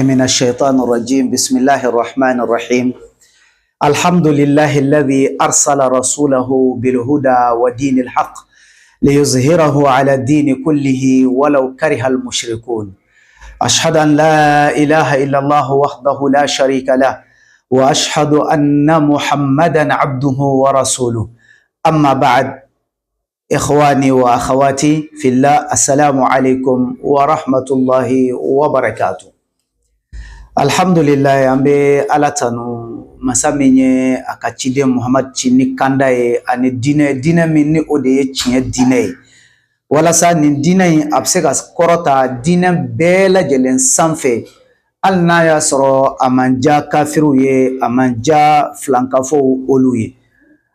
من الشيطان الرجيم. بسم الله الرحمن الرحيم. الحمد لله الذي أرسل رسوله بالهدى ودين الحق ليظهره على الدين كله ولو كره المشركون. أشهد أن لا إله إلا الله وحده لا شريك له، وأشهد أن محمدا عبده ورسوله. أما بعد، إخواني وأخواتي في الله، السلام عليكم ورحمة الله وبركاته. Alhamdulillah, an bɛ Ala tanu, masa min ye a ka ciden Muhamad ci ni kanda ye ani diinɛ, diinɛ min ni o de ye tiɲɛ diinɛ ye, walasa nin diinɛ in a bɛ se ka kɔrɔta diinɛ bɛɛ lajɛlen sanfɛ, hali n'a y'a sɔrɔ a man diya kafiriw ye, a man diya filankafow olu ye.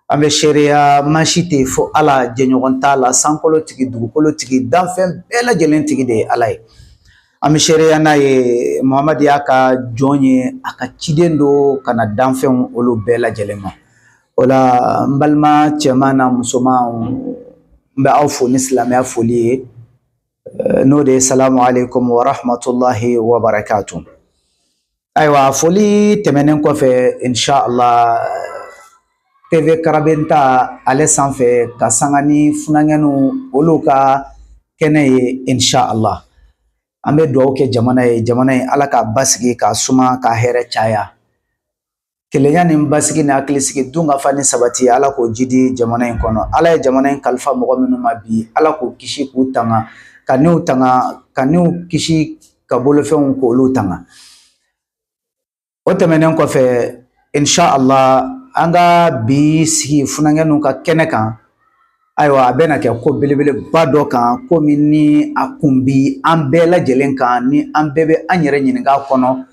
An bɛ seereya maa si tɛ yen fo Ala, jɛɲɔgɔn t'a la, sankolo tigi, dugukolo tigi, danfɛn bɛɛ lajɛlen tigi de ye Ala ye. An bɛ seereya n'a ye Muhamadu y'a ka jɔn ye, a ka ciden don ka na danfɛnw olu bɛɛ lajɛlen ma. O la, n balima cɛman n'a musoman, n bɛ aw fo ni silamɛya foli ye, n'o de ye salamu aleykum wa rahmatulahi wa barakatu. Ayiwa, foli tɛmɛnen kɔfɛ, inshallah, TV Karabenta ale sanfɛ ka sanga ni funankɛninw olu ka kɛnɛ ye, inshallah, an bɛ dugawu kɛ jamana ye. Jamana in, Ala k'a basigi, k'a suma, k'a hɛrɛ caya. Kelenya ni basigi ni hakilisigi, dun ka fa ni sabati, Ala k'o jidi jamana in kɔnɔ. Ala ye jamana in kalifa mɔgɔ minnu ma bi, Ala k'u kisi k'u tanga, ka n'u tanga, ka n'u kisi, ka bolofɛnw k'olu tanga. O tɛmɛnen kɔfɛ, inshallah, an ka bi sigi funankɛninw ka kɛnɛ kan, ayiwa, a bɛna kɛ ko belebeleba dɔ kan, ko min ni a kun bi an bɛɛ lajɛlen kan, ni an bɛɛ bɛ an yɛrɛ ɲininka a kɔnɔ.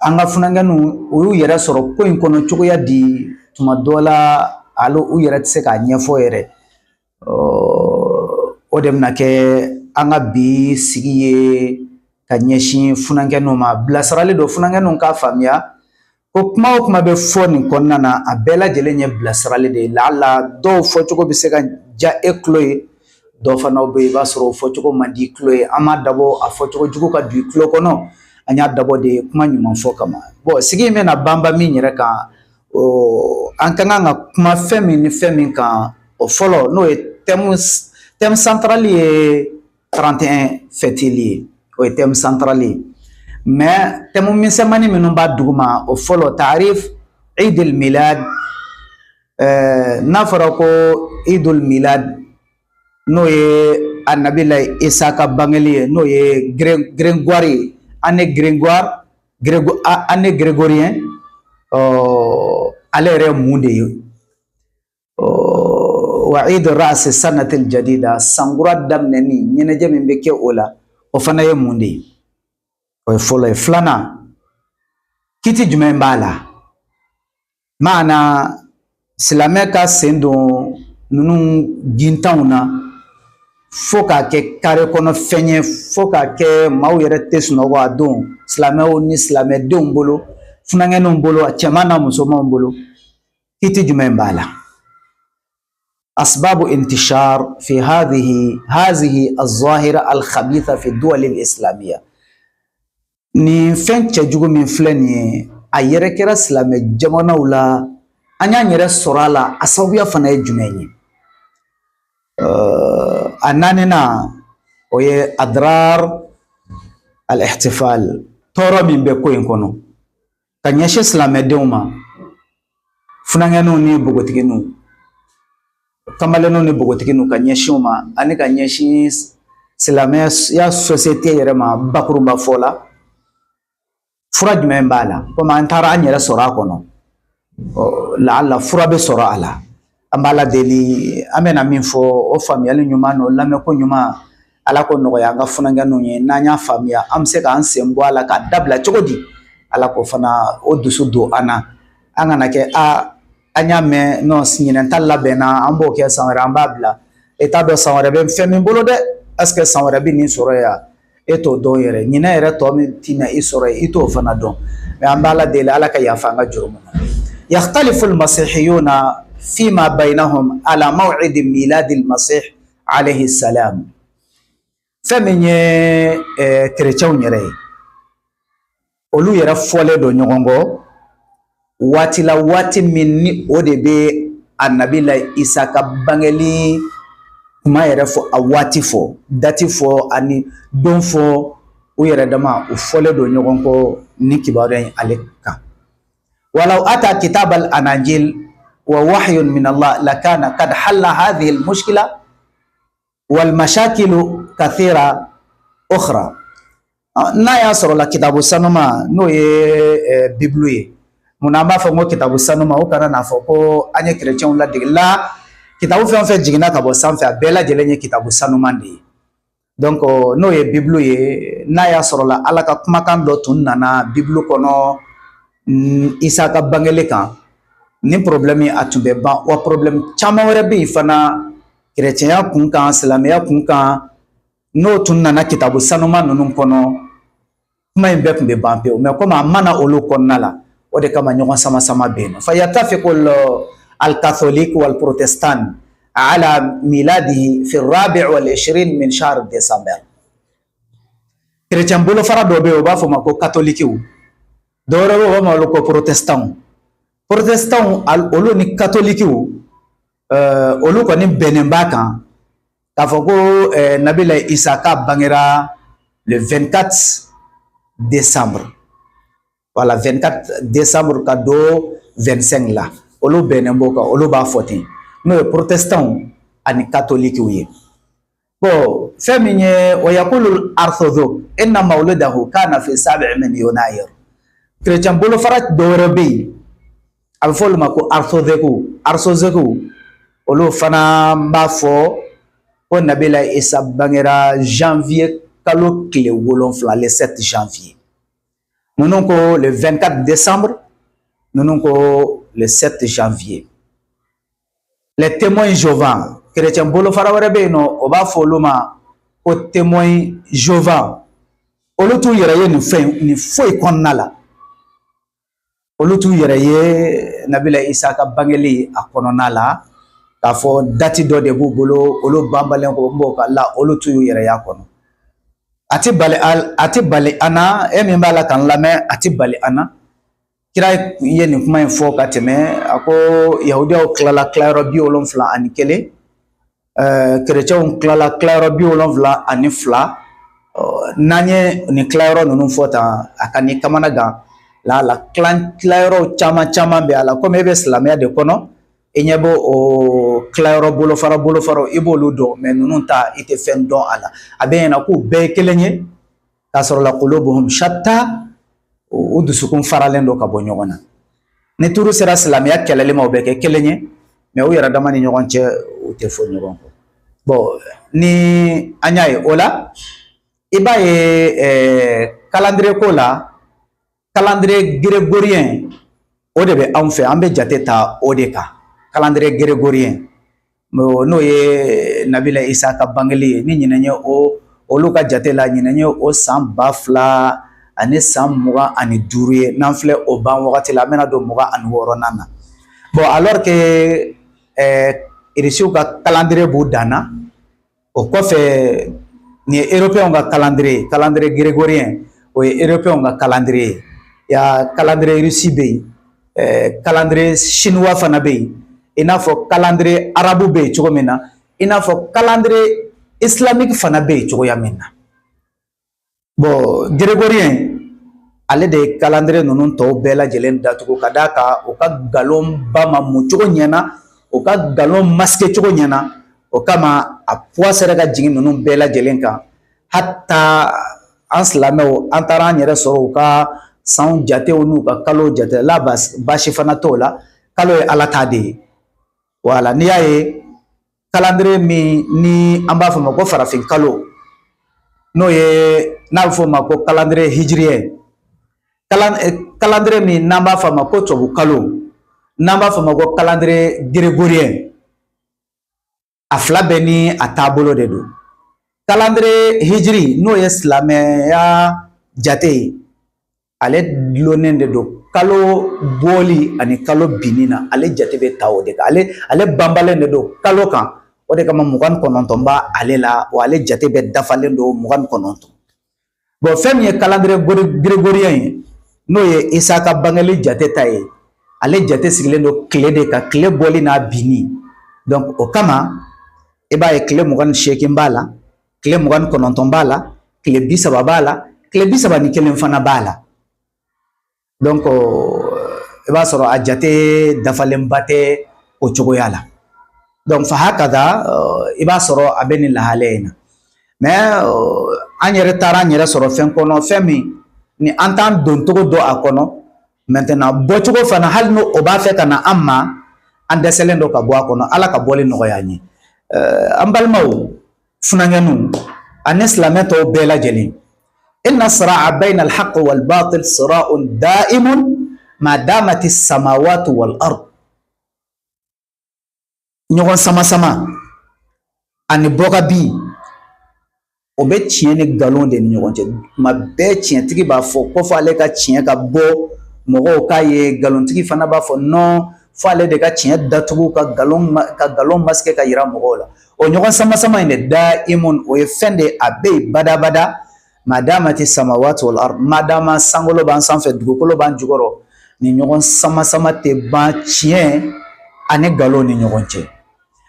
An ka funankɛninw, u y'u yɛrɛ sɔrɔ ko in kɔnɔ cogoya di? Tuma dɔ la, alo u yɛrɛ tɛ se k'a ɲɛfɔ yɛrɛ. O de bɛna kɛ an ka bi sigi ye ka ɲɛsin funankɛninw ma. Bilasirali don, funankɛninw k'a faamuya ko kuma o kuma bɛ fɔ nin kɔnɔna na, a bɛɛ lajɛlen ye bilasirali de ye. Laala dɔw fɔcogo bɛ se ka ja e tulo ye, dɔw fana bɛ yen, i b'a sɔrɔ o fɔcogo man di i tulo ye. An m'a dabɔ a fɔcogo jugu ka don i tulo kɔnɔ, an y'a dabɔ de kuma ɲuman fɔ kama. Bɔn, sigi in bɛna banba min yɛrɛ kan, an ka kan ka kuma fɛn min ni fɛn min kan, o fɔlɔ, n'o ye thème central ye, 31 fɛtili ye, o ye thème central ye. Mais thème misɛnmanin minnu b'a duguma, o fɔlɔ, taarif Eid milad. N'a fɔra ko Idul Milad, n'o ye anabila Isa ka bangeli ye, n'o ye Grégoire ye, année Grégoire, année grégorien, ale yɛrɛ ye mun de ye? Wa Eid ras sanatil jadida, sankura daminɛni ɲɛnajɛ min bɛ kɛ o la, o fana ye mun de ye? O ye fɔlɔ ye. Filanan, kiti jumɛn b'a la? Maana silamɛ ka sen don ninnu gintanw na fo k'a kɛ kare kɔnɔ fɛn ye, fo k'a kɛ maaw yɛrɛ tɛ sunɔgɔ a don, silamɛw ni silamɛdenw bolo, funankɛninw bolo, a cɛman n'a musomanw bolo, kiti jumɛn b'a la? أسباب انتشار في هذه الظاهرة الخبيثة في الدول الإسلامية. Nin fɛn cɛjugu min filɛ nin ye, a yɛrɛ kɛra silamɛ jamanaw la, an y'an yɛrɛ sɔrɔ a la, a sababuya fana ye jumɛn ye? A naaninan, o ye adrar al-ihtifal, tɔɔrɔ min bɛ ko in kɔnɔ ka ɲɛsin silamɛdenw ma, funankɛninw ni npogotigininw, kamalenninw ni npogotigininw, ka ɲɛsin u ma ani ka ɲɛsin silamɛya société yɛrɛ ma bakurunba fɔ la. Fura jumɛn b'a la? Komi an taara an yɛrɛ sɔrɔ a kɔnɔ, laala fura bɛ sɔrɔ a la. An b'a la deli, an bɛna min fɔ, o faamuyali ɲuman n'o lamɛnko ɲuman, Ala ko nɔgɔya an ka funankɛninw ye. N'an y'a faamuya, an bɛ se k'an sen bɔ a la k'a dabila cogo di? Ala k'o fana o dusu don an na. An kana kɛ a an y'a mɛn non, ɲinɛn ta labɛnna, an b'o kɛ, san wɛrɛ an b'a bila. E t'a dɔn san wɛrɛ bɛ fɛn min bolo dɛ. Est ce que san wɛrɛ bɛ nin sɔrɔ yan? E t'o dɔn yɛrɛ. Ɲinɛ yɛrɛ tɔ min tɛna i sɔrɔ yen, i t'o fana dɔn. Mais an b'a la deli, Ala ka yafa an ka jurumu na. يختلف المسيحيون فيما بينهم على موعد ميلاد المسيح عليه السلام. Fɛn min ye kerecɛnw yɛrɛ ye. Olu yɛrɛ fɔlen don ɲɔgɔn kɔ waati la, waati min ni o de bɛ a Nabila Isa ka bangeli kuma yɛrɛ fɔ, a waati fɔ, dati fɔ ani don fɔ. U yɛrɛ dama u fɔlen don ɲɔgɔn kɔ ni kibaruya in ale kan. Walaw ata kitab al anajil wa wahyun min Allah lakana kad halla hadhihi al mushkila wal mashakilu kathira ukhra. N'a y'a sɔrɔ la kitabu sanuma, n'o ye Bibulu ye, munna an b'a fɔ ko kitabu sanuma? O kana n'a fɔ ko an ye kerecɛnw ladege la. Kitabu fɛn o fɛn jiginna ka bɔ sanfɛ, a bɛɛ lajɛlen ye kitabu sanuman de ye. Donc n'o ye Bibulu ye, n'a y'a sɔrɔ la Ala ka kumakan dɔ tun nana Bibulu kɔnɔ Isa ka bangeli kan, ni problème a tun bɛ ban. Wa problème caman wɛrɛ bɛ yen fana, kerecɛnya kun kan, silamɛya kun kan, n'o tun nana kitabu sanuman ninnu kɔnɔ, kuma in bɛɛ tun bɛ ban pewu. Mais komi a ma na olu kɔnɔna la, o de kama ɲɔgɔn sama sama bɛ yen nɔ. Fayattafiqu al-catholique wal protestant ala miladihi fi rabi' wal ishrin min shahr décembre. Chrétien bolofara dɔ bɛ yen, u b'a fɔ o ma ko katolikiw. Dɔwɛrɛ bɛ yen, u b'a fɔ ko protestantw. Protestantw olu ni katolikiw, olu kɔni bɛnnen b'a kan k'a fɔ ko Nabila Isa k'a bangera le 24 décembre. Voilà, 24 décembre ka don 25 la, olu bɛnnen b'o kan, olu b'a fɔ ten. N'o ye protestantw ani katolikiw ye. Bon, fɛn min ye, wa yaqulu orthodoxe inna mawlidahu kana fi sabi' min yunayir. Chrétien bolofara dɔ wɛrɛ bɛ yen, a bɛ fɔ olu ma ko orthodoxe. Olu fana b'a fɔ ko Nabila Isa bangera janvier kalo tile 7, le 7 janvier. Ninnu ko le 24 décembre, ninnu ko le 7 janvier. Les témoins Jéhovah, chrétien bolofara wɛrɛ bɛ yen nɔ, o b'a fɔ olu ma ko témoins Jéhovah. Olu t'u yɛrɛ ye nin fɛn nin foyi kɔnɔna la. Olu t'u yɛrɛ ye Nabila Isa ka bangeli a kɔnɔna la, k'a fɔ dati dɔ de b'u bolo, olu banbalen ko n b'o ka la, olu t'u yɛrɛ y'a kɔnɔ. A ti bali an na, e min b'a la k'an lamɛn, a ti bali an na. Kira ye nin kuma in fɔ ka tɛmɛ, a ko yahudiyaw tilala tilayɔrɔ 71, kerecɛnw tilala tilayɔrɔ 72. N'an ye nin tilayɔrɔ ninnu fɔ tan, a ka n'i kamana gan la la, tilayɔrɔ caman caman bɛ a la. Komi e bɛ silamɛya de kɔnɔ, i ɲɛ b'o o tilayɔrɔ bolofara bolofaraw, i b'olu dɔn, mais ninnu ta, i tɛ fɛn dɔn a la. A bɛ ɲɛna k'u bɛɛ ye kelen ye, k'a sɔrɔ la qulubuhum shatta, u dusukun faralen don ka bɔ ɲɔgɔn na. Ni turu sera silamɛya kɛlɛli ma, o bɛ kɛ kelen ye, mais u yɛrɛ dama ni ɲɔgɔn cɛ, u tɛ fɔ ɲɔgɔn kɔ. Bon, ni an y'a ye o la, i b'a ye calendrier ko la, calendrier grégorien, o de bɛ anw fɛ, an bɛ jate ta o de kan, calendrier grégorien, n'o ye Nabila Isa ka bangeli ye. Ni ɲinɛ ye o, olu ka jate la, ɲinɛ ye o san 2025 ye. N'an filɛ o ban wagati la, an bɛna don 26nan na. Bon, alors que irisiw ka calendrier b'u dan na. O kɔfɛ, nin ye européen ka calendrier, calendrier grégorien, o ye européen ka calendrier ye. Ya calendrier russe bɛ yen, calendrier chinois fana bɛ yen, i n'a fɔ calendrier arabe bɛ yen cogo min na, i n'a fɔ calendrier islamique fana bɛ yen cogoya min na. Bon, grégorien, ale de ye calendrier ninnu tɔw bɛɛ lajɛlen datugu, ka d'a kan u ka nkalon ba ma mun cogo ɲɛna, u ka nkalon masqué cogo ɲɛna. O kama a poids sera ka jigin ninnu bɛɛ lajɛlen kan, hatta an silamɛw, an taara an yɛrɛ sɔrɔ u ka sanw jatew n'u ka kalo jate la. Baasi fana t'o la, kalo ye Ala ta de ye. Wala n'i y'a ye, calendrier min ni an b'a fɔ ma ko farafin kalo, n'o ye n'a bɛ fɔ o ma ko calendrier hijiriyɛ, calendrier min n'an b'a fɔ a ma ko tubabu kalo, n'an b'a fɔ a ma ko calendrier grégorien, a fila bɛɛ ni a taabolo de don. Calendrier hijiri, n'o ye silamɛya jate ye, ale dulonnen de don kalo bɔli ani kalo binni na. Ale jate bɛ ta o de kan, ale banbalen de don kalo kan. O de kama 29 b'a ale la, wa ale jate bɛ dafalen don 29. Bon, fɛn min ye calendrier grégorien ye, N'o ye Isa ka bangeli jate ta ye, ale jate sigilen don tile de kan, tile bɔli n'a binni. Donc o kama i b'a ye tile 28 b'a la, tile 29 b'a la, tile 30 b'a la, tile 31 fana b'a la. Donc i b'a sɔrɔ a jate dafalenba tɛ o cogoya la. Donc fa hakada, i b'a sɔrɔ a bɛ nin lahalaya in na. Mais an yɛrɛ taara an yɛrɛ sɔrɔ fɛn kɔnɔ, fɛn min ni an t'an don cogo dɔn a kɔnɔ. Maintenant bɔcogo fana, hali n'o o b'a fɛ ka na an ma, an dɛsɛlen don ka bɔ a kɔnɔ. Ala ka bɔli nɔgɔya an ye. An balimaw, funankɛninw ani silamɛ tɔw bɛɛ lajɛlen, inna sira'a bayna al-haqq wal batil sira'un da'imun ma damati samawati wal ard. Ɲɔgɔn sama sama ani bɔ ka bin, o bɛ tiɲɛ ni nkalon de ni ɲɔgɔn cɛ. Tuma bɛɛ tiɲɛtigi b'a fɔ ko fɔ ale ka tiɲɛ ka bɔ mɔgɔw k'a ye, nkalontigi fana b'a fɔ non, fo ale de ka tiɲɛ datugu ka nkalon masquer ka yira mɔgɔw la. O ɲɔgɔn sama sama in de, daimun, o ye fɛn de, a bɛ yen badabada. Madamati samawati wal ard, madama sankolo b'an sanfɛ, dugukolo b'an jukɔrɔ, ni ɲɔgɔn sama sama tɛ ban tiɲɛ ani nkalon ni ɲɔgɔn cɛ.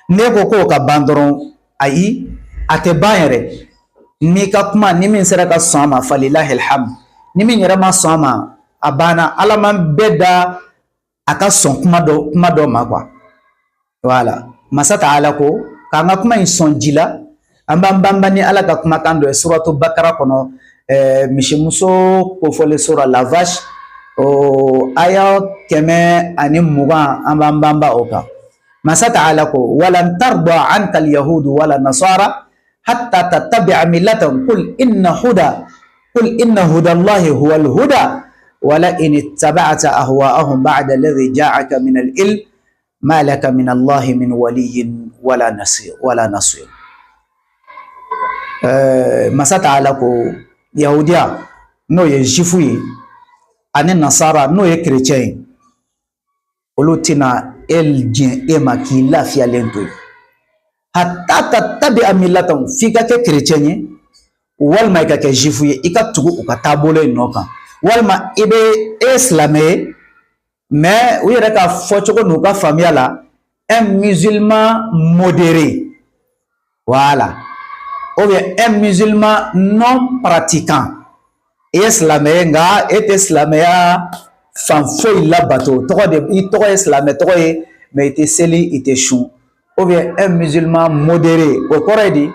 N'e ko k'o ka ban dɔrɔn, ayi, a tɛ ban yɛrɛ. N'i ka kuma ni min sera ka sɔn a ma, falilahi alhamd. Ni min yɛrɛ ma sɔn a ma, a banna. Ala man bɛɛ da a ka sɔn kuma dɔ ma quoi. Voilà, masa ta'ala ko k'an ka kuma in sɔn ji la. An b'an banban ni Ala ka kumakan dɔ ye suratu Bakara kɔnɔ, misimuso kofɔlen, sura la vache, o aya 120, an b'an banba o kan. Masa ta'ala ko: walan tarda anka alyahudu wala nasara hatta tattabi'a millatahum, qul inna huda Allahi huwa alhuda wala in ittaba'ta ahwa'ahum ba'da alladhi ja'aka min al-ilm ma laka min Allahi min waliyyin wala nasir wala nasir. Masa ta'ala ko yahudiya, n'o ye juif ye, ani nasara, n'o ye chrétien ye, olu tɛna e diɲɛ e ma k'i lafiyalen to yen, hatta tattabi'a millatahum, f'i ka kɛ chrétien ye walima i ka kɛ juif ye, i ka tugu u ka taabolo in nɔ kan, walima i bɛ e silamɛ ye, mais u yɛrɛ ka fɔcogo n'u ka faamuya la, un musulman modéré, voilà, ou bien un musulman non pratiquant. I ye silamɛ ye, nka e tɛ silamɛya fan foyi labato. Tɔgɔ de, i tɔgɔ ye silamɛ tɔgɔ ye, mais i tɛ seli, i tɛ sun. Ou bien un musulman modéré, o kɔrɔ ye di?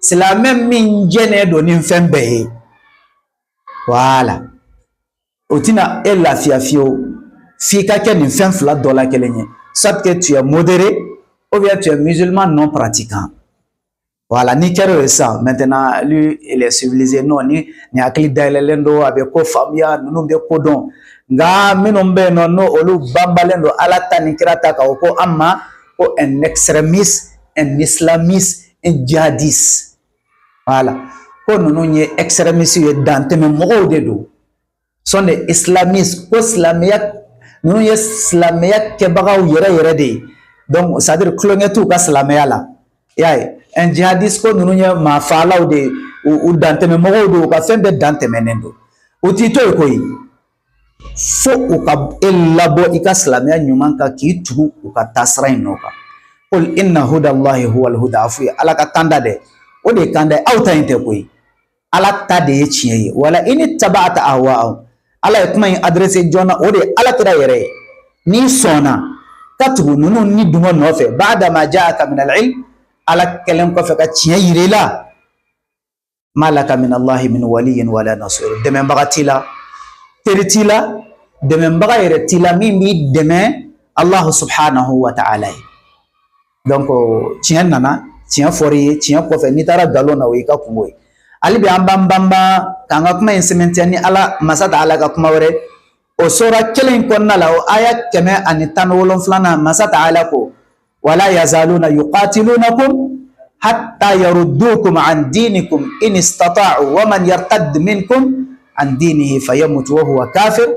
Silamɛ min jɛnnen don ni fɛn bɛɛ ye, voilà, o tɛna e lafiya fiyewu f'i ka kɛ nin fɛn fila dɔ la kelen ye: soit que tu es modéré ou bien tu es musulman non pratiquant. Voilà, ni kɛra o ye sisan, maintenant lui, il est civilisé. Non, ni hakili dayɛlɛlen don, a bɛ ko faamuya, ninnu bɛ ko dɔn. Nka minnu bɛ yen nɔ, n'o olu banbalen don Ala ta ni kira ta kan, o ko an ma ko un extrémiste, un islamiste, un djihadiste. Voilà, ko ninnu ye extrémiste ye, dantɛmɛ mɔgɔw de don, sont des islamistes, ko silamɛya, ninnu ye silamɛya kɛbagaw yɛrɛ yɛrɛ de ye. Donc c'est à dire tulonkɛ t'u ka silamɛya la. I y'a ye, un djihadiste, ko ninnu ye maafaalaw de ye, u dantɛmɛ mɔgɔw don, u ka fɛn bɛɛ dantɛmɛnen don. U t'i to yen koyi, fo u ka e labɔ i ka silamɛya ɲuman kan k'i tugu u ka taasira in nɔ kan. Qul inna huda Allahi huwa alhuda. A f'u ye, Ala ka kanda dɛ, o de ye kanda ye, aw ta in tɛ koyi, Ala ta de ye tiɲɛ ye. Wala in ittaba'ta ahwa'ahum, Ala ye kuma in adressé jɔn na? O de ye Ala kira yɛrɛ ye. N'i sɔnna ka tugu ninnu ni dungɔ nɔfɛ, ba'da ma ja'aka min al-ilm, Ala kɛlen kɔfɛ ka tiɲɛ yira i la, ma laka min Allahi min waliyyin wala nasir, dɛmɛbaga t'i la, teri t'i la, dɛmɛbaga yɛrɛ t'i la min b'i dɛmɛ Allahu subhanahu wa ta'ala ye. Donc tiɲɛ nana, tiɲɛ fɔr'i ye, tiɲɛ kɔfɛ n'i taara nkalon na, o y'i ka kungo ye. Hali bi an b'an banban k'an ka kuma in sɛmɛntiya ni Ala masa ta Ala ka kuma wɛrɛ, o sura kelen in kɔnɔna la, o aya 117nan, masa ta Ala ko: wala yazaluna yuqatilunakum hatta yaruddukum an dinikum in istata'u wa man yartad minkum an dinihi fayamut wa huwa kafir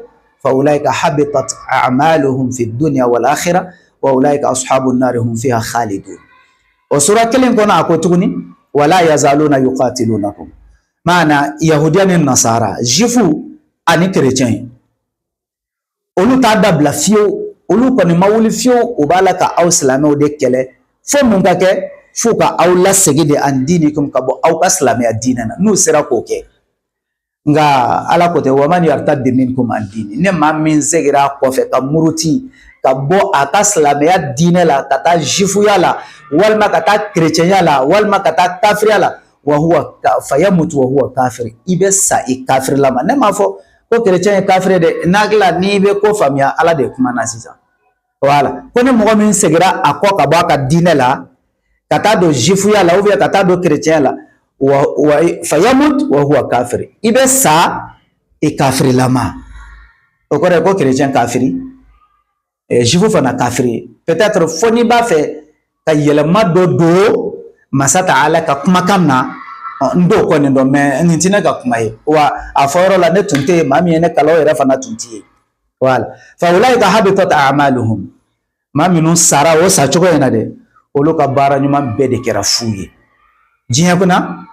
fa ulaika habitat a'maluhum fi dunya wal akhirah wa ulaika ashabun nar hum fiha khalidun. O sura kelen kɔnɔ, a ko tuguni: wala yazaluna yuqatilunakum, maana yahudiya ni nasara, juif ani chrétien. Olu t'a dabila fiyewu, olu kɔni ma wuli fiyewu. U b'a la ka aw silamɛw de kɛlɛ fo mun ka kɛ? F'u ka aw lasegin de an dinikum, ka bɔ aw ka silamɛya diinɛ na, n'u sera k'o kɛ. Nka Ala ko tɛ, waman yartaddi minkum an dini, ni maa min segira a kɔfɛ ka muruti ka bɔ a ka silamɛya diinɛ la ka taa jifuya la, walima ka taa kerecɛnya la, walima ka taa kafiriya la, wa huwa fayamutu wa huwa kafir, i bɛ sa i kafirilama. Ne m'a fɔ ko kerecɛn ye kafiri dɛ. N'a hakili n'i bɛ ko faamuya, Ala de kuma na sisan. Wala ko ni mɔgɔ min segira a kɔ ka bɔ a ka diinɛ la ka taa don jifuya la, ou bien ka taa don kerecɛnya la, wa wa fayamut wa huwa kafir, i bɛ sa i kafirilama. O kɔrɔ ye ko kerecɛn kafiri, jifu fana kafiri. Peut-être fo n'i b'a fɛ ka yɛlɛma dɔ don masa ta Ala ka kumakan na, n t'o kɔni dɔn, mais nin tɛ ne ka kuma ye. Wa a fɔ yɔrɔ la, ne tun tɛ yen, maa min ye ne kalan, o yɛrɛ fana tun tɛ yen. Wala fa ulaika habitat a'maluhum, maa minnu sara o sa cogo in na dɛ, olu ka baara ɲuman bɛɛ de kɛra fu ye diɲɛ kunna.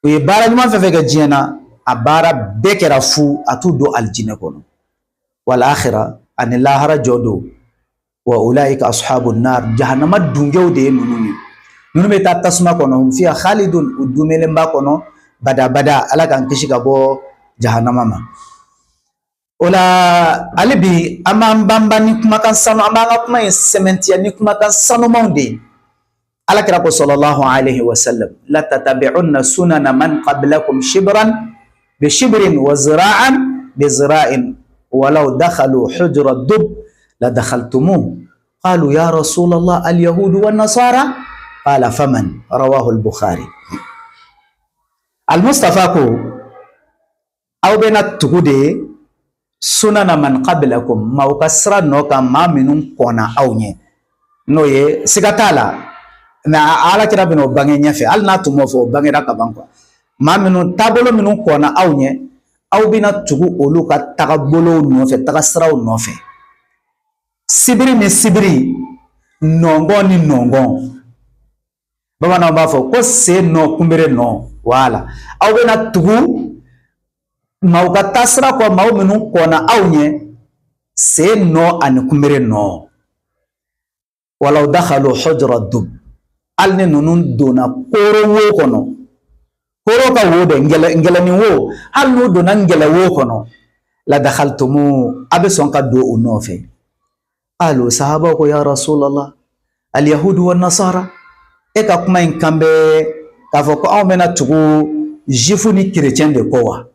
U ye baara ɲuman fɛn fɛn kɛ diɲɛ na, a baara bɛɛ kɛra fu, a t'u don alijinɛ kɔnɔ. Wal akhira, ani lahara jɔ don. Wa ulaika ashabu nar, jahannama dungew de ye ninnu ye. Ninnu bɛ taa tasuma kɔnɔ, hum fiha khalidun, u dumelen b'a kɔnɔ badabada. Ala k'an kisi ka bɔ jahannama ma. O la hali bi, an b'an banban ni kumakan sanu, an b'an ka kuma in sɛmɛntiya ni kumakan sanumanw de ye. Ala kira ko sallallahu alaihi wasallam, la tatabi'unna sunana man qablakum shibran bi shibrin wa zira'an bi zira'in walau dakhalu hujra dub la dakhaltumuh, qalu ya rasulallah al yahudu wan nasara, qala faman, rawahu al bukhari. Al Mustafa ko aw bɛna tugu de sunana man qablakum, maaw ka sira nɔ kan, maa minnu kɔnna aw ɲɛ. N'o ye siga t'a la, mais Ala kira bɛna o bange ɲɛfɛ. Hali n'a tun m'o fɔ, o bangera ka ban quoi. Maa minnu taabolo minnu kɔnna aw ɲɛ, aw bɛna tugu olu ka tagabolow nɔfɛ, tagasiraw nɔfɛ, sibiri ni sibiri, nɔngɔn ni nɔngɔn. Bamananw b'a fɔ ko sen nɔ, kunbere nɔ. Wala aw bɛna tugu maaw ka taasira kɔ, maaw minnu kɔnna aw ɲɛ, sen nɔ ani kunbere nɔ. Walaw dakhalu hujra dub, hali ni ninnu donna kooro wo kɔnɔ, kooro ka wo dɛ, ngɛlɛnin wo, hali n'u donna ngɛlɛ wo kɔnɔ, la dakhaltumu, a bɛ sɔn ka don u nɔfɛ. Qalu, sahabaw ko, ya rasulallah al yahudu wa nasara, e ka kuma in kan bɛ k'a fɔ ko anw bɛna tugu jifu ni kerecɛn de kɔ wa?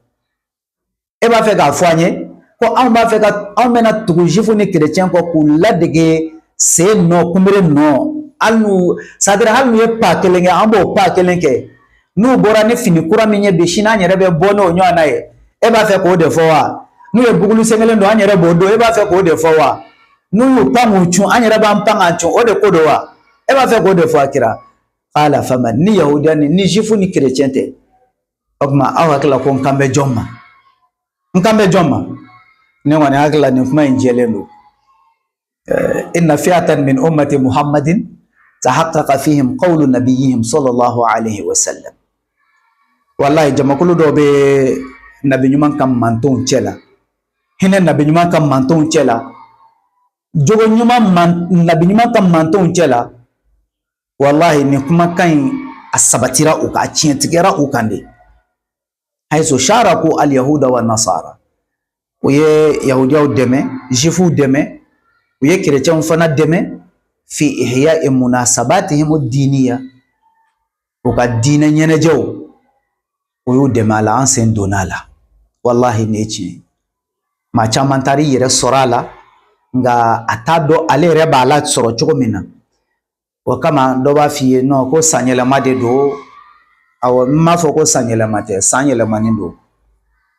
E b'a fɛ k'a fɔ an ye ko anw b'a fɛ ka anw bɛna tugu jifu ni kerecɛn kɔ k'u ladege sen nɔ, kunbere nɔ, hali n'u, c'est à dire hali n'u ye pas kelen kɛ, an b'o pas kelen kɛ, n'u bɔra ni fini kura min ye bi, sini an yɛrɛ bɛ bɔ n'o ɲɔgɔnna ye? E b'a fɛ k'o de fɔ wa? N'u ye bugulu sen kelen don, an yɛrɛ b'o don. E b'a fɛ k'o de fɔ wa? N'u y'u pan k'u cun, an yɛrɛ b'an pan k'an cun. O de ko don wa? E b'a fɛ k'o de fɔ a kira? Qala faman, ni yahudiya ni jifu ni kerecɛn tɛ, o tuma aw hakili la ko n kan bɛ jɔn ma? N kan bɛ jɔn ma? Ne kɔni hakili la nin kuma in jɛlen don. Inna fi'atan min ummati muhammadin tahaqqaqa fihim qawlu nabiyihim sallallahu alaihi wasallam. Wallahi, jamakulu dɔ bɛ nabi ɲuman ka mantonw cɛ la, hinɛ nabi ɲuman ka mantonw cɛ la, jogo ɲuman man nabi ɲuman ka mantonw cɛ la. Wallahi, nin kumakan in a sabatira u kan, a tiɲɛtigɛra u kan de. Haythu sharaku al yahuda wa nasara, u ye yahudiyaw dɛmɛ, jifuw dɛmɛ, u ye kerecɛnw fana dɛmɛ, fi ihya'i munasabatihim diniya, u ka diinɛ ɲɛnajɛw, u y'u dɛmɛ a la. An sen donna a la. Wallahi, nin ye tiɲɛ ye. Maa caman taar'i yɛrɛ sɔrɔ a la, nka a t'a dɔn ale yɛrɛ b'a la sɔrɔ cogo min na. O kama dɔ b'a f'i ye non, ko sanyɛlɛma de don. Awɔ, n m'a fɔ ko san yɛlɛma tɛ, san yɛlɛmani don,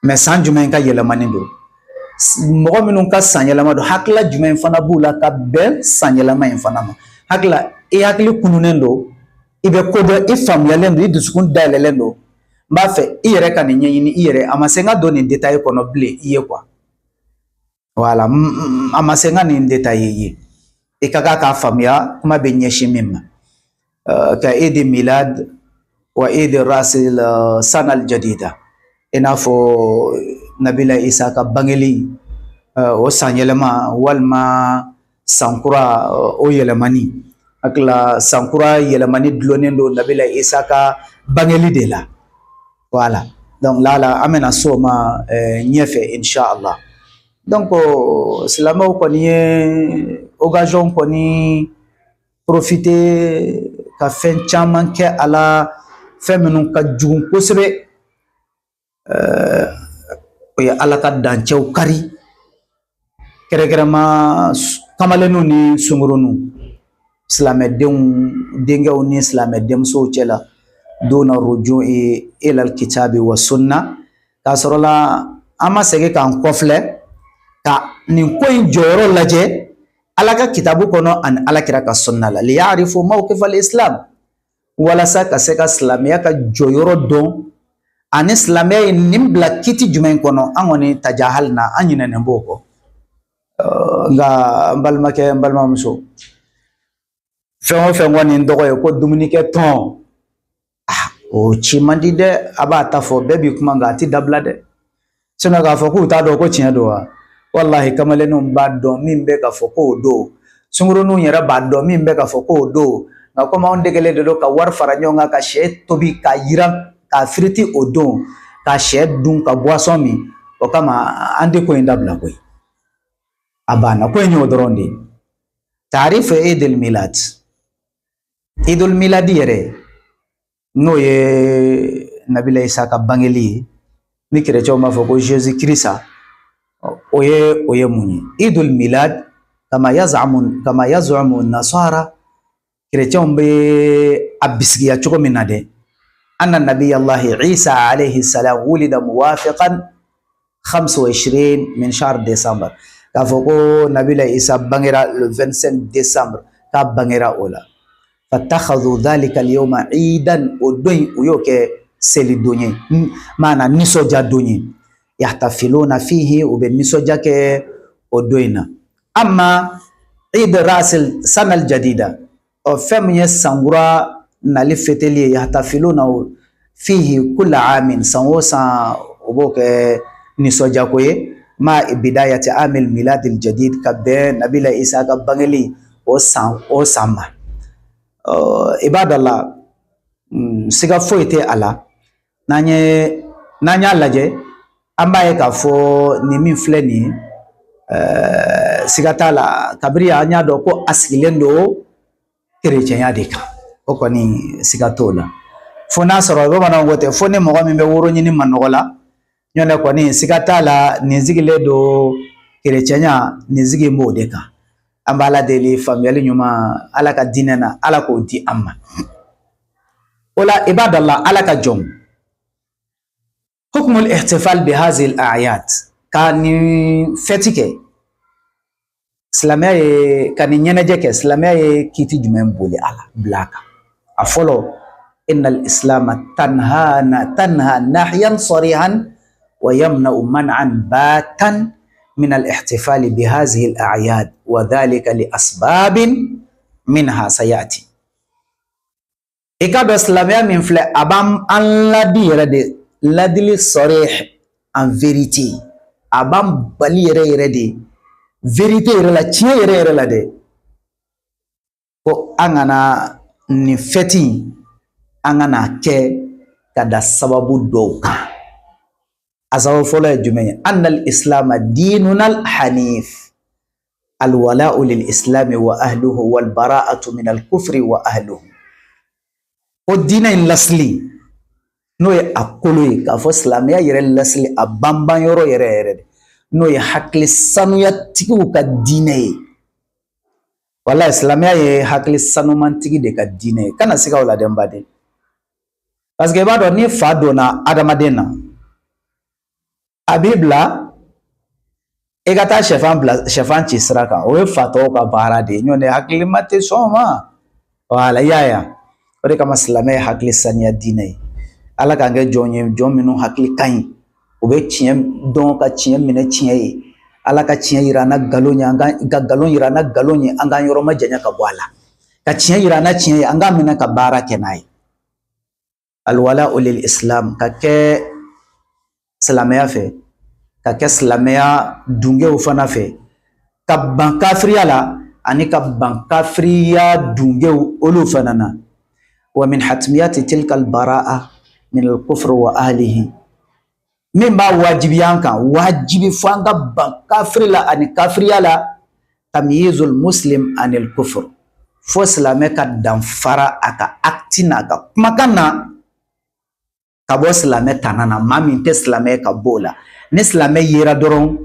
mais san jumɛn ka yɛlɛmani don? Mɔgɔ minnu ka san yɛlɛma don, hakilila jumɛn fana b'u la ka bɛn san yɛlɛma in fana ma? Hakilila, i hakili kununnen don, i bɛ ko dɔn, i faamuyalen don, i dusukun dayɛlɛlen don. N b'a fɛ i yɛrɛ ka nin ɲɛɲini i yɛrɛ. A ma se n ka don nin détail kɔnɔ bilen i ye quoi. Wala a ma se n ka nin détail ye, i ka kan k'a faamuya kuma bɛ ɲɛsin min ma, ka idi milad wa idi rasil sana al jadida, i n'a fɔ nabila Isa ka bangeli. O san yɛlɛma walima sankura o yɛlɛmani, hakili sankura yɛlɛmani dulonnen don Nabila Isa ka bangeli de la. Voilà, donc lala an bɛna s'o ma ɲɛfɛ, inshallah. Donc silamɛw kɔni ye occasion kɔni profiter ka fɛn caman kɛ a la, fɛn minnu ka jugu kosɛbɛ. O ye Ala ka dancɛw kari, kɛrɛnkɛrɛnma kamalenninw ni sunkuruninw, silamɛdenw denkɛw ni silamɛ denmusow cɛ la, duna rujui ilal kitabi wa sunna, k'a sɔrɔ la an ma segin k'an kɔfilɛ ka nin ko in jɔyɔrɔ lajɛ Ala ka kitabu kɔnɔ ani Ala kira ka sunna la. Liyarifu mawqif al-islam, walasa ka se ka silamɛya ka jɔyɔrɔ dɔn ani silamɛya ye nin bila kiti jumɛn kɔnɔ. An kɔni tajahal na, an ɲinɛnen b'o kɔ. Nka n balimakɛ, n balimamuso, fɛn o fɛn kɔni n tɔgɔ ye ko dumunikɛ tɔn, o ci man di dɛ. A b'a ta fɔ, bɛɛ b'i kuma, nka a ti dabila dɛ. Sinon k'a fɔ k'u t'a dɔn ko tiɲɛ don wa? Walahi, kamalenninw b'a dɔn min bɛ ka fɔ k'o don, sunkuruninw yɛrɛ b'a dɔn min bɛ ka fɔ k'o don. Nka komi anw degelen de don ka wari fara ɲɔgɔn kan ka sɛ tobi ka yiran ka firiti o don, ka sɛ dun, ka boisson min, o kama an tɛ ko in dabila koyi. A banna, ko in y'o dɔrɔn de ye. Taarifu Idil Milad, Idul Miladi yɛrɛ, n'o ye Nabila Isa ka bangeli ye, ni kerecɛnw b'a fɔ ko Jésus Christ, o ye mun ye? Idul Milad, kama yazamu nasara, kerecɛnw bɛ a bisigiya cogo min na dɛ, anna nabiyallahi Isa alayhi salam wulida muwafiqan 25 min shahr décembre, k'a fɔ ko Nabila Isa bangera le 25 décembre, k'a bangera o la. Fattakhadhu dhalika al-yawma idan, o don in u y'o kɛ seli don ye, maana nisɔndiya don ye. Yahtafiluna fihi, u bɛ nisɔndiya kɛ o don in na. Amma Eid rasil sana al-jadida, ɔ fɛn min ye sankura nali feteli ye, yahtafiluna fihi kulla amin, san o san o b'o kɛ nisɔndiyako ye, ma bidayati amil miladil jadid, ka bɛn Nabila Isa ka bangeli o san o san ma. Ibadallah, siga foyi tɛ a la, n'an y'a lajɛ, an b'a ye k'a fɔ nin min filɛ nin ye, siga t'a la, kabiri an y'a dɔn ko a sigilen don kerecɛnya de kan, o kɔni siga t'o la. Fo n'a sɔrɔ bamananw ko tɛ, fo ni mɔgɔ min bɛ woro ɲini manɔgɔ la. Ɲɔntɛ kɔni siga t'a la, nin sigilen don kerecɛnya, nin sigi b'o de kan. An b'Ala deli, faamuyali ɲuman Ala ka diinɛ na, Ala k'o di an ma. O la, ibadallah, Ala ka jɔn, hukmul ihtifal bi hadhihi al-a'yad, ka nin fɛti kɛ, silamɛya ye ka nin ɲɛnajɛ kɛ, silamɛya ye kiiti jumɛn boli a la bila a kan? A fɔlɔ, inna al-islam tanhana tanha nahyan sarihan wa yamna'u man'an batan min al-ihtifal bi hadhihi al-a'yad, wa dhalika li asbabin minha sayati. I ka dɔn silamɛya min filɛ, a b'an an ladi yɛrɛ de, ladili sarih, en vérité, a b'an bali yɛrɛ yɛrɛ de, vérité yɛrɛ la, tiɲɛ yɛrɛ yɛrɛ la dɛ, ko an kana nin fɛti in, an kana kɛ ka da sababu dɔw kan. A sababu fɔlɔ ye jumɛn ye? Anna al-islam dinuna al-hanif, alwala'u lil-islami wa ahluhu wal bara'atu min al-kufri wa ahluhu. Ko diinɛ in lasili, n'o ye a kolo ye, k'a fɔ silamɛya yɛrɛ lasili, a banban yɔrɔ yɛrɛ yɛrɛ de, n'o ye hakili sanuyatigiw ka diinɛ ye. Walayi, silamɛya ye hakili sanumantigi de ka diinɛ ye. Kana siga o la dɛ, n baden, parce que i b'a dɔn, ni fa donna adamaden na, a b'i bila i ka taa sɛfan bila, sɛfan ci sira kan, o ye fatɔw ka baara de ye. Ɲɔntɛ hakilima tɛ sɔn o ma. Wala, i y'a ye, o de kama silamɛ ye hakili saniya diinɛ ye. Ala k'an kɛ jɔn ye, jɔn minnu hakili ka ɲi, u bɛ tiɲɛ dɔn ka tiɲɛ minɛ tiɲɛ ye. Ala ka tiɲɛ yira an na nkalon ye, an ka nkalon yira an na nkalon ye, an k'an yɔrɔ ma janya ka bɔ a la, ka tiɲɛ yira an na tiɲɛ ye, an k'a minɛ ka baara kɛ n'a ye. Alwala lil islam, ka kɛ silamɛya fɛ. ka kɛ silamɛya dungew fana fɛ, ka ban kafiriya la ani ka ban kafiriya dungew olu fana na. Wa min hatmiyati tilka albaraa min alkufr wa ahlihi, min b'a wajibiya an kan, wajibi fo an ka ban kafiri la ani kafiriya la, tamyizul muslim anil kufr, fo silamɛ ka danfara a ka acte n'a ka kumakan na ka bɔ silamɛ tana na, maa min tɛ silamɛ ka bɔ o la. Ni silamɛ yera dɔrɔn,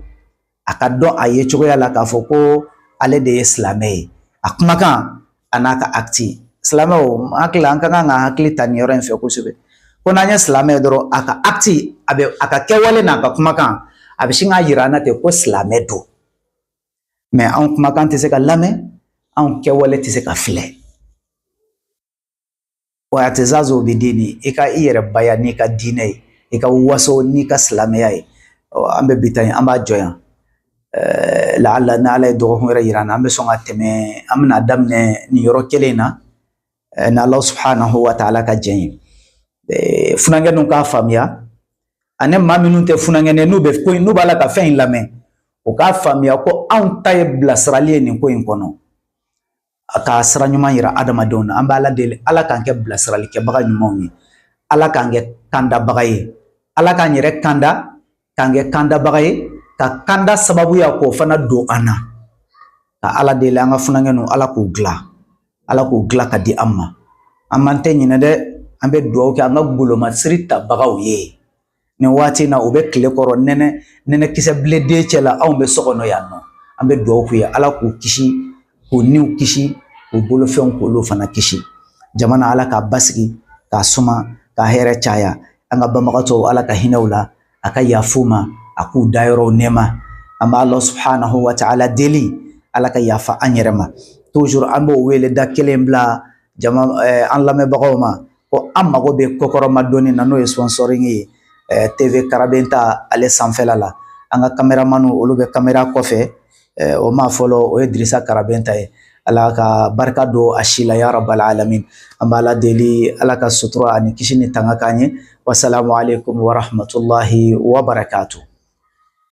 a ka dɔn a ye cogoya la k'a fɔ ko ale de ye silamɛ ye, a kumakan a n'a ka acte. Silamɛw hakili, an ka kan ka hakili ta nin yɔrɔ in fɛ kosɛbɛ, ko n'an ye silamɛ ye dɔrɔn, a ka acte, a bɛ a ka kɛwale n'a ka kumakan, a bɛ sin k'a yira an na ten ko silamɛ don. Mais anw kumakan tɛ se ka lamɛn, anw kɛwale tɛ se ka filɛ. Wa i'tizazu bidini, i ka i yɛrɛ baya n'i ka diinɛ ye, i ka waso n'i ka silamɛya ye. An bɛ bi ta in, an b'a jɔ yan. Laala ni Ala ye dɔgɔkun wɛrɛ yira an na, an bɛ sɔn ka tɛmɛ, an bɛna daminɛ nin yɔrɔ kelen in na ni Ala subhanahu wa ta'ala ka jɛn ye. Funankɛninw k'a faamuya, ani maa minnu tɛ funankɛnin, n'u bɛ ko in, n'u b'a la ka fɛn in lamɛn, u k'a faamuya ko anw ta ye bilasirali ye nin ko in kɔnɔ, a ka sira ɲuman yira adamadenw na. An bɛ Ala deli, Ala k'an kɛ bilasiralikɛbaga ɲumanw ye, Ala k'an kɛ kandabaga ye, Ala k'an yɛrɛ kanda, k'an kɛ kandabaga ye, ka kanda sababuya k'o fana don an na. Ka Ala deli, an ka funankɛninw, Ala k'u dilan, Ala k'u dilan ka di an ma. An man tɛ ɲinɛ dɛ, an bɛ dugawu kɛ an ka golomasiri tabagaw ye nin waati in na. U bɛ tile kɔrɔ, nɛnɛ nɛnɛkisɛ bileden cɛ la, anw bɛ so kɔnɔ yan nɔ. An bɛ dugawu k'u ye, Ala k'u kisi, k'u niw kisi, k'u bolofɛnw k'olu fana kisi. Jamana, Ala k'a basigi, k'a suma, ka hɛrɛ caya. An ka banbagatɔw, Ala ka hinɛ u la, a ka yafa u ma, a k'u dayɔrɔw nɛɛma. An b'a Allah subhanahu wa ta'ala deli, Ala ka yafa an yɛrɛ ma. Toujours an b'o wele da kelen bila jama an lamɛnbagaw ma ko an mago bɛ kɔkɔrɔma donni na, n'o ye sponsoring ye TV Karabenta ale sanfɛla la. An ka caméramanw, olu bɛ caméra kɔfɛ. O maa fɔlɔ, o ye Dirisa Karabenta ye. Ala ka barika don a si la, ya rabbal alamin. An b'Ala deli, Ala ka sutura ani kisi ni tanga k'an ye. Wasalamu alaikum wa rahmatullahi wa barakatuh.